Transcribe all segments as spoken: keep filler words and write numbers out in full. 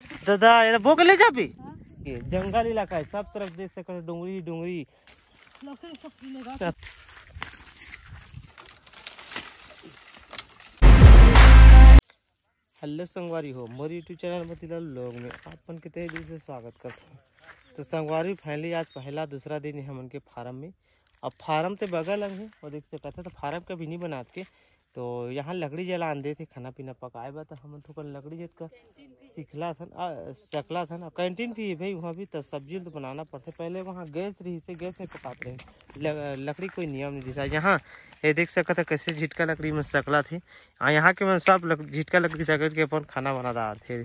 दादा, एला बो के ले जाबे। ये जंगल इलाका है, सब तरफ देख सकत हो, डोंगरी ही डोंगरी। हेलो संगवारी हो, मोर YouTube चैनल मोतीलाल व्लॉग में आप मन के तहे दिल से स्वागत करत हूँ। तो संगवारी, finally आज पहला दूसरा दिन है हमन के फार्म में। अब फार्म ते बगल लग है, वो देख सकत है, तो फार्म कभी नहीं बनात के, तो यहाँ लकड़ी जलान देथे खाना पीना पकाए बर। तो हमन थोकन लकड़ी जतका सिखला थन, आ, सकला थन। और कैंटीन भी है भाई, वहाँ भी तो सब्जी तो बनाना पड़थे। पहले वहाँ गैस रही से गैस में पकात रहे, ल-, लकड़ी कोई नियम नहीं दिखा। यहाँ ये देख सकत है कैसे झिटका लकड़ी में सकला थे। आ यहाँ के मन सब लक-, झिटका लकड़ी सकल के अपन खाना बना डारथे।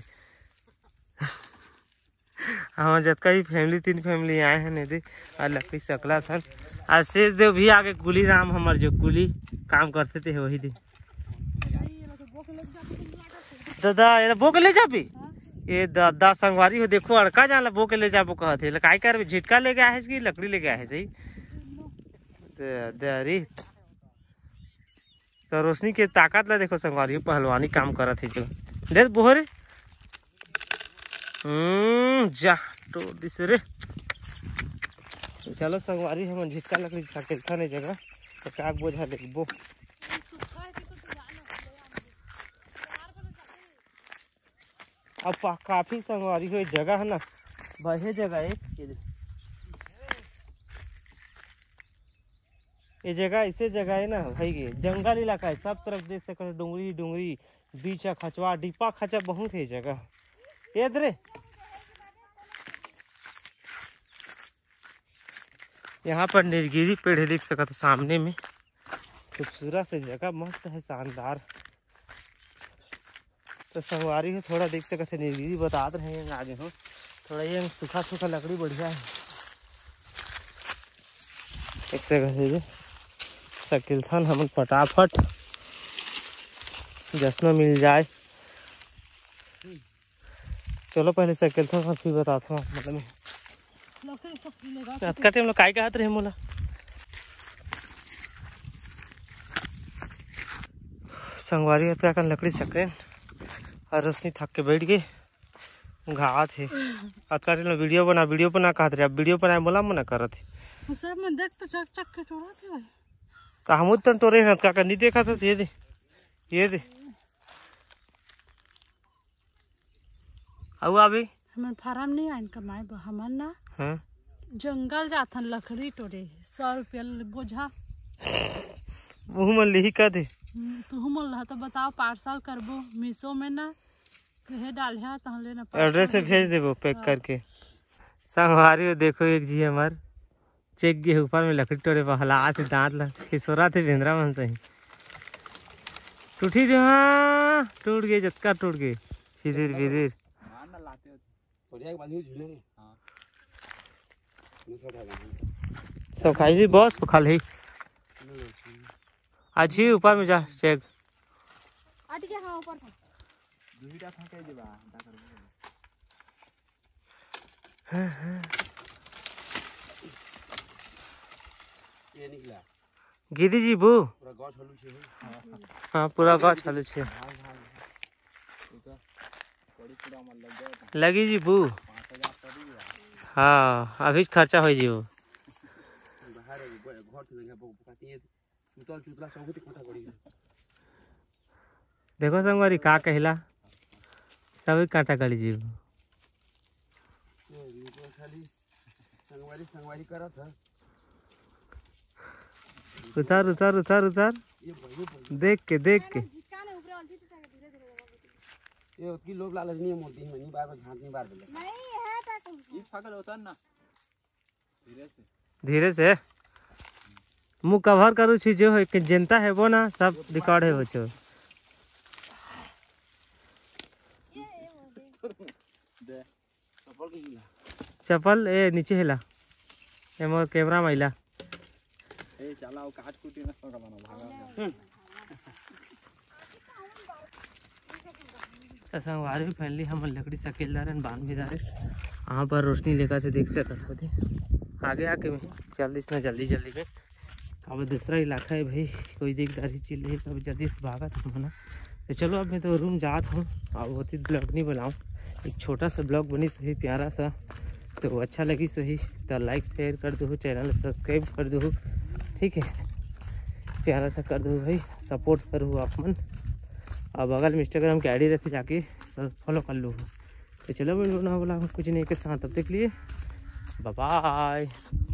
हमर जतका भी फैमिली, तीन फैमिली आए हैं, एदे, अउ लकड़ी सकला थन। अउ शेष देव भी आगे, कुली राम हमर जो कुली काम करथे ते वही दिन। दादा, एला बो के ले जाबे। ये दादा संगवारी हो, देखो अड़का जान ला बो के ले जाबो कहत हे। एला काय करबे, झिटका लेके आहे कि लकड़ी लेके आहे सही? दे, दे रे। तो रोशनी के ताकत ला देखो संगवारी, पहलवानी काम करत हे जो। दे बोहरे। हम्म, जा, तोड़ दिस रे। चलो संगवारी, हमन झिटका लकड़ी सकेलथन ए जगह, तो का बोझा लेबो। अब पा-, काफी संगवारी हो, ए जगह है ना, बहे जगह है। ये जगह ऐसे जगह है ना भाई, ये जंगल इलाका है, सब तरफ देख सकते हो, डोंगरी ही डोंगरी, बीचा खचवा, डिप्पा खचा बहुत है जगह। ये दे रे, यहाँ पर नीलगिरी पेड़ है, देख सकते हो सामने में। खूबसूरत से जगह, मस्त है, शानदार। तो संगवारी हो, थोड़ा देख सकत हे, नीलगिरी बतात रहे हैं आगे हो, थोड़ा ये सूखा सूखा लकड़ी बढ़िया है। देख सकत हे, सकेलथन हमन फटाफट, जसना मिल जाए। चलो पहले सकेलथन, फिर बतात हूँ, मतलब अतका टाइम लो काय कहत रहे मोला? संगवारी, अतका कन लकड़ी सकेन अउ रोशनी थक के बैठ गे, घात हे। अतका टाइम लो वीडियो बना, वीडियो बना कहत रहे, अब वीडियो बनाए मोला मना करत हे। सब मन देख तो चक चक के टोरत हे भाई। तो हम तो टोरे हैं, अतका कन नहीं देखा था, ये दे, ये दे। अउ अभी हमन फार्म नहीं आइन कमाए बर, हमन ना हाँ। जंगल जाथन लकड़ी टोरे, सौ रुपया ले बोझा। मुँह मन लिही का दे। हम्म, तुहू मन ला तो बताओ, पार्सल करबो मीशो में ना, कहे डाल है तहन लेना पार्सल एड्रेस में भेज देबो पैक हाँ। करके। संगवारी हो, देखो एक जी हमार चेक गे ऊपर में लकड़ी टोरे बर हलात हे, दांत ला खिसोरत हे बेंदरा मन सही। टूटी जो हाँ, टूट गे, जतका टूट गे, फिदिर फिदिर। मार ना लाते हो। बढ़िया के बांधी झूले रे। हाँ। नहीं सो खाएगा। सो खाई भी बहुत सो खा ले। नहीं, नहीं। आज ही ऊपर में जा चेक। अट गया, हाँ, ऊपर था। दूसरी का फेंक दे बा, क्या करोगे? ये निकला। गिरी जी बू। पूरा गौ छलू छे। हाँ, पूरा गौ छलू छे। भाग, भाग, भाग। ये तो कड़ी पूरा मत लग जाए तो। लगी जी बू। पाँच हजार पड़ी है। हाँ, अभी खर्चा हो जी वो। बाहर है, वो घर से लगे, वो पकाती है। सुतल चुतला सब कुछ काटा पड़ी है। देखो संगवारी का कहला, सब काटा गली जीव। ये वीडियो खाली संगवारी, संगवारी करत है। उतार, उतार, उतार, उतार। ये भाई, ये भाई। देख के, देख के। ये उतकी लोभ लालच नहीं है मोर दिल में, नहीं बार बार झांट नहीं बार बेले। नहीं है तो ये पागल होता ना। धीरे से। मुँह कवर करू छी, जो है कि जनता है वो ना, सब रिकॉर्ड है वो छो। चप्पल ए नीचे हेला, ए मोर कैमरा में आइला। ए, चला, वो काट कूटी ना सका बना, भागा। त संगवारी हो, finally हमन लकड़ी सकेल डारेन, बांध भी डारेन। यहाँ पर रोशनी लेकर थे, देख सकत होते। आगे आके मैं जल्दी से ना, जल्दी जल्दी में। अब दूसरा इलाका है भाई, कोई देख दारी चीज नहीं, तब जल्दी से भागत हम ना। तो चलो, अब मैं तो रूम जात हूँ, अब होती ब्लॉग नहीं बनाऊँ। एक छोटा सा ब्लॉग बनिस होही प्यारा सा, तो अच्छा लगिस होही तो लाइक शेयर कर दू, चैनल सब्सक्राइब कर दू, ठीक है, प्यारा सा कर दू भाई, सपोर्ट करू आप मन। अब बगल में इंस्टाग्राम के आईडी रहती, जाके फॉलो कर लू। तो चलो मिलना वाला कुछ नहीं के साथ, तब तक लिए बाय बाय।